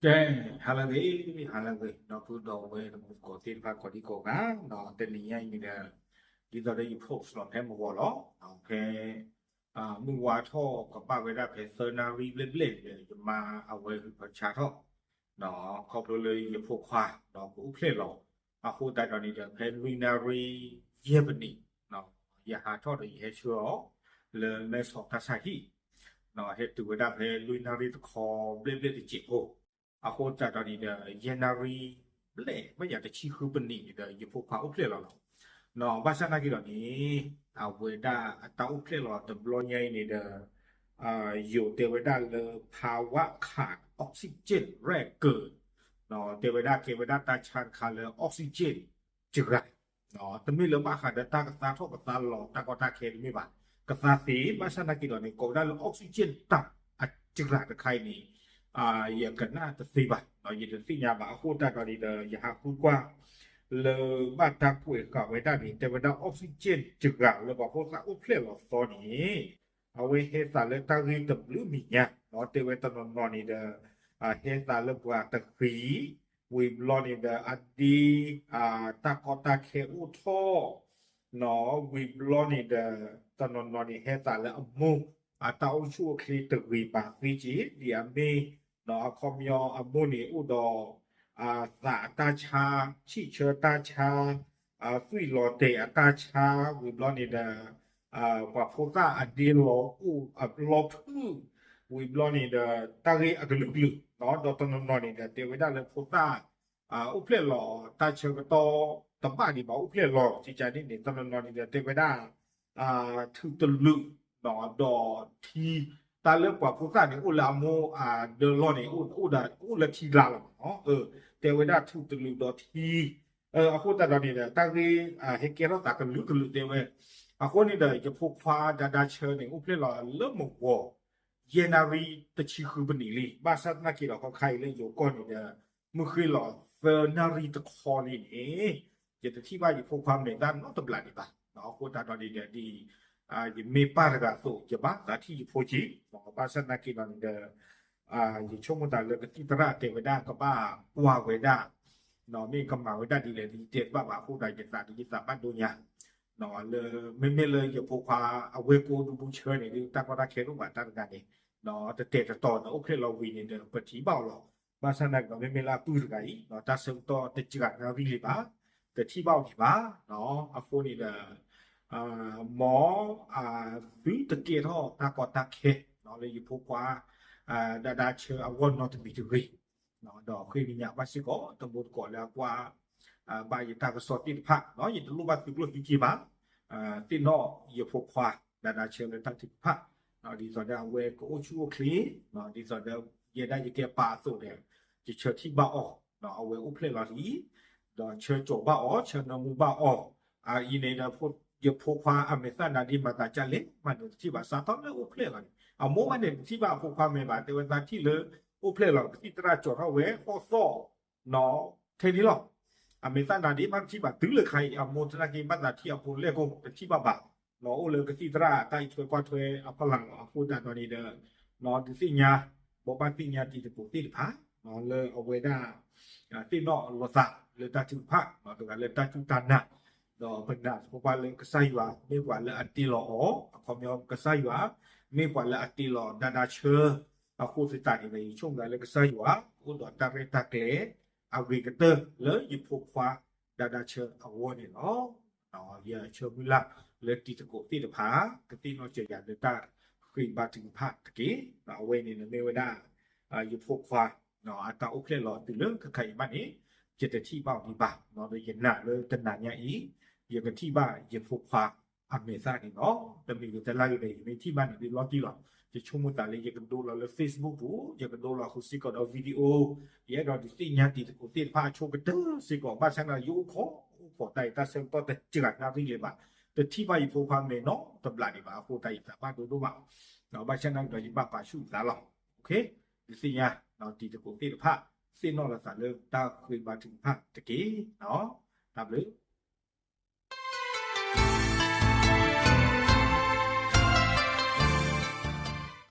ကဲ, ဟါလၢအဂ့ၤ, ဟါလၢအဂ့ၤ ဒီပုၢ်ဒီဝဲၢ်တံၤသကိးသ့ၣ်တဖၣ်ကိးဒံကိးဂၤ, တနံၤညါအံၤန့ၣ်ဒီး ဒ်သိးဒီးယဖိးလီၤဖဲမုၢ်ဂီၤလီၤ, ဖဲ မုၢ်ဝါထီၣ်ကဘၣ်ဝဲဒၣ်ဖဲသၢနၣ်ရံၣ်ဘျဲၣ်ဘျဲၣ်န့ၣ်ဒီး ယမါအဝဲဟုးဖီဆါထီၣ် ခီဖျိလၢယဖိခွါဒီးကအိၣ်ဖျဲၣ်လီၤ, အဃိသတးဒီးန့ၣ်ဒီး ဖဲလွံၢ်နၣ်ရံၣ်ယဲၢ်မံးနံး ယဟးထီၣ်ဒီးယဟဲဆှၢအီၤ လၢမဲဆီးတၢ်ဆါဟံၣ်, ဟဲတုၤဝဲဒၣ်ဖဲလွံၢ်နၣ်ရံၣ်တခီဘျဲၣ်ဘျဲၣ်တစဲးဖိ, အဃိသတးဒီးန့ၣ်ဒီး ယဲၢ်နၣ်ရံၣ်ဘျဲၣ် မ့ၢ်ယၤတဆံဃုပနံးန့ၣ်ဒီး ယဖိခွါအိၣ်ဖျဲၣ်လီၤလီၤ. ဘၣ်ဆၣ်သနာ်က့ဒီးန့ၣ် အဝဲဒၣ်အတၢ်အိၣ်ဖျဲၣ်လီၤတဘျီညါအံၤန့ၣ်ဒီး ယိၤတဲဝဲဒၣ်လၢ ภาวะขาดออกซิเจนแรกเกิด တဲဝဲဒၣ်ကဲဝဲဒၣ်တၢ်ဆါတခါလၢ oxygen စှၤ, တမ့ၢ်လၢဘၣ်ဃးဒီးတၢ်ကသါထီၣ်ကသါလီၤတၢ်ကီတၢ်ခဲတမ့ၢ်ဘၣ်, ကသါသ့ ဘၣ်ဆၣ်သနာ်က့ဒီးန့ၣ် ကိးဝဲဒၣ်လၢ oxygen တၢ်အစှၤတခါအံၤန့ၣ် ယကနၣ်တသ့ဘၣ်, ယတသ့ၣ်ညါဘၣ်, အဃိသတးဒီးန့ၣ်ဒီး ယဟးဃုကွၢ် လၢဘၣ်တၢ်ကွဲးဃာ်ဝဲဒၣ်န့ၣ် တဲဝဲဒၣ် oxygen စှၤလၢပှၤဖိသၣ်အိၣ်ဖျဲၣ်လီၤသီန့ၣ် အဝဲဟဲသးလၢတၢ်ဂ့ၢ်တဘျုးမံၤညါ, တဲဝဲတနီၤနီၤန့ၣ်ဒီး ဟဲသးလၢပှၤတဂ့ၤ, ဝံၤဘျီန့ၣ်ဒီးအဒ့ တၢ်ကီတၢ်ခဲအိၣ်ထီၣ် ဝံၤဘျီန့ၣ်ဒီး တနီၤနီၤန့ၣ် ဟဲသးလၢအမိၢ် အတၢ်အိၣ်ဆူၣ်အိၣ်ချ့တဂ့ၤဘၣ်သ့က့ၤ ဒ်အမ့ၢ် အခီပညီအမိၢ်န့ၣ်အိၣ်ဒီး သးအတၢ်ဆါ, ဆံၣ်ဆၢတၢ်ဆါ, သွံၣ်လီၤတဲာ်အတၢ်ဆါ, ဝံၤဘျီန့ၣ်ဒီး ပှၤဖိသၣ်အဒ့လီၤအိၣ်အလီၢ်ဖုၣ်, ဝံၤဘျီန့ၣ်ဒီး တၢ်ဂ့ၢ်အကလုာ်ကလုာ်, ဒီးတနီၤနီၤန့ၣ်ဒီး တဲဝဲဒၣ်လၢဖိသၣ် အိၣ်ဖျဲၣ်လီၤတၢ်ဆၢကတီၢ်တဘၣ်ဒံးဘၣ် အိၣ်ဖျဲၣ်လီၤ ကကန့ၣ်န့ၣ် တနီၤနီၤန့ၣ်ဒီး တဲဝဲဒၣ် ထုးတလုး ဒီးထံ, တၢ်လၢပှၤဖိသၣ်န့ၣ် အိၣ်လၢအမိၢ်အဒၢလီၢ်န့ၣ် အိၣ်လၢထံလါလီၤမး, တဲဝဲဒၣ်ထုးတလုးဒီးထံ, အဃိသတးဒီးန့ၣ်ဒီး တၢ်ဂ့ၢ်ဟဲကဲထီၣ်သးကလုာ်ကလုာ်တဲဝဲ, အဃိန့ၣ်ဒီး ယဖိခွါဒါဒါဆၢန့ၣ် အိၣ်ဖျဲၣ်လီၤလၢမုၢ်ဂီၤ ယဲၢ်နၣ်ရံၣ်တဆံဃုပနံးလံ, ဘၣ်ဆၣ်သနာ်က့ဒီး ခီခါအံၤလၢယိၤကီၢ်န့ၣ်ဒီး မုၢ်ဃ့လီၤသၢနၣ်ရံၣ်တခီလံန့ၣ် ယတထံၣ်ဘၣ်ယဖိခွါမဲာ်သၣ်နီတဘျီဒံးဘၣ်, အဃိသတးဒီးန့ၣ်ဒီး ဒ်ယမ့ၢ်ပၢ်တဂၤအသိး ယဘၣ်သးထံၣ်ယဖိက့ၤ, ဘၣ်ဆၣ်သနာ်က့ဒီးန့ၣ်ဒီး ယဆိကမိၣ်သးလၢကသံၣ်သရၣ်တဲဝဲဒၣ် ကဘၣ်ကွၢ်ဝဲဒၣ် မ့ၢ်ကမၤဝဲဒၣ်ဒ်လဲၣ် ယတဲတဘၣ်ဘၣ်အဃိဒီး ယသးဒ်ယသးဘၣ်ဒိညါ လၢ မ့မ့ၢ်လၢယဖိခွါအဝဲၢ်ကိးဒူပူၤဆၢန့ၣ် ဒ်တၢ်ကီတၢ်ခဲဒိၣ်ဘၣ်တၢ်တဂၤန့ၣ် တတဲာ်တတီၤန့ၣ် အိၣ်ဖျဲၣ်လီၤဝံၤန့ၣ်ဒီး ပထံၣ်ဘၣ်အီၤလီၤ, ဘၣ်ဆၣ်သနာ်က့ဒီး မ့မ့ၢ်လၢအပုၢ်တဂၤအံၤ တၢ်ဆၢကတီၢ်တစှၤနၣ်ရံၣ်လံဘၣ်, တထံၣ်ဘၣ်အီၤဒံးဘၣ်, အဃိန့ၣ်ဒီး မ်အသုတကဲထီၣ်တၢ်ကီတၢ်ခဲ လၢယဖိခွါ ဒါဒါဆၢအဂီၢ်နီတမံၤတဂ့ၤ, ဒီးဃ့ကညးဘၣ်စ့ၢ်ကီး တံၤသကိးလၢအကွၢ် ဘၣ်ယတၢ်ကစီၣ်သ့ၣ်တဖၣ်, ယတလိၣ်ဘၣ်သုးကျိၣ်သုးစ့ဘၣ်, သ့ၣ်နီၣ်ယဖိခွါ ဒါဒါဆၢလၢတၢ်ထုကဖၣ်, ဒ်သိးဒီးအဝဲကအိၣ်ဆူၣ်အိၣ်ချ့, ဒ်သိးဒီး ယဲဒၣ်ယကဲပၢ်အသိးဒီး ယဆၢထံၣ်ဘၣ်အီၤ, အဝဲအိၣ်ဖျဲၣ်လီၤလံ ဒီးဆၢကၠီၤဘၣ်အီၤ ဆၢနၢမူဘၣ်အီၤ, အအံၤန့ၣ်ဒီး ယဖိခွါအမဲာ်သၣ်နါဒ့မၤသးဒ်လဲၣ် မၤန့ၢ်တထံၣ်ဘၣ် စးထီၣ်လၢအိၣ်ဖျဲၣ်လီၤန့ၣ် အမိၢ်မၤန့ၢ်တထံၣ်ဘၣ်အဖိခွါမဲာ်ဘၣ် တဲဝဲသးထံၣ်လၢ အိၣ်ဖျဲၣ်လီၤ ကသံၣ်သရၣ်ကၠီၤထီၣ်ဝဲ ဟီၣ်သီၣ် ထဲန့ၣ်လီၤ. အမဲာ်သၣ်နါဒ့မၤတထံၣ်ဘၣ်တုၤလၢခါအံၤ အမိၢ်သနာ်က့ဘၣ်သးထံၣ်အဖိလဲၣ်ကိၢ် တထံၣ်ဘၣ်ဘၣ်, အိၣ်လၢကသံၣ်သရၣ်တၢ်အံးထွဲကွၢ်ထွဲအဖီလာ်လီၤ. အဃိသတးဒီးန့ၣ်ဒီး ဒုးသ့ၣ်ညါ ဘိးဘၣ်သ့ၣ်ညါတံၤသကိးသ့ၣ်တဖၣ် လၢအဝဲဒၣ် သ့ၣ်နီၣ်လိာ်သးလၢတၢ်ထုကဖၣ် တဂၤလၢတၢ်စူၢ်တၢ်နာ် ဒီးပနာ်သပှၢ်ပှၢ်လၢကစၢ်ယွၤ မ့ၢ်ပှၤလၢအတ့လီၤအီၤ အခီပညီကစၢ်ယွၤ မ့ၢ်ပှၤလၢအတ့လီၤဒါဒါဆၢ အဃိသတးန့ၣ်ဒီး ယဆိကမိၣ်လၢကစၢ်ယွၤ ကအိၣ်ဒီးတၢ်ရဲၣ်တၢ်ကျဲၤ အဂ့ၤကတၢၢ်လၢယဖိခွါ ဒါဒါဆၢအဂီၢ်န့ၣ်လီၤ. ယဆၢမုၢ်လၢ်လၢတံၤသကိးသ့ၣ်တဖၣ် ကသ့ၣ်နီၣ်စၢၤယၤလၢတၢ်ဃ့ဘါထုကဖၣ်တက့ၢ်. အဝဲန့ၣ်မ့ၢ်ဝဲဒၣ် ယဖိခွါ အတၢ်အိၣ်ဖျဲၣ်လီၤတုၤလၢခဲခါအံၤဘၣ်န့ၣ် ယတထံၣ်ဘၣ်အီၤဒံးဘၣ်, ဒီးယနာ်လၢတနၤညါအံၤ ယကထံၣ်ဘၣ်ယဖိခွါအမဲာ်သၣ်န့ၣ်လီၤ. တမံၤဂ့ၤတလါဂ့ၤဒီး ယမ့ၢ်ထံၣ်ဘၣ်န့ၣ်ဒ်လီၤတံၢ်လီၤ. ယဆိကမိၣ်သးလၢယကဒိလီၤလၢ Facebook ပူၤ ယကဒိလီၤဃုာ်စ့ၢ်ကီးဒီး video, ယအဲၣ်ဒိးဒုးသ့ၣ်ညါတံၤသကိးသ့ၣ်တဖၣ်အဆိကတၢၢ်စ့ၢ်ကီး ဘၣ်ဆၣ်သနာ်က့ ယအိၣ်ခိးအိၣ်ခိးတၢ်အံၤ တၢ်ဆၢကတီၢ်တစှၤနၣ်ရံၣ်လၢၤဘၣ်, တထံၣ်ဘၣ်ယဖိခွါမဲာ်နီတဘျီဒံးဘၣ် အဃိသတးယသးဘၣ်ဒိဒိၣ်ဘၣ်, ဘၣ်ဆၣ်သနာ်က့ဒီး ယဘၣ်ပာ်ဆူၣ်ယသးလီၤ. ဒုးသ့ၣ်ညါ တံၤသကိးသ့ၣ်တဖၣ် သ့ၣ်နီၣ်လိာ်သးလၢတၢ်ဃ့ဘါထုကဖၣ်တက့ၢ်. တၢ်ဘျုး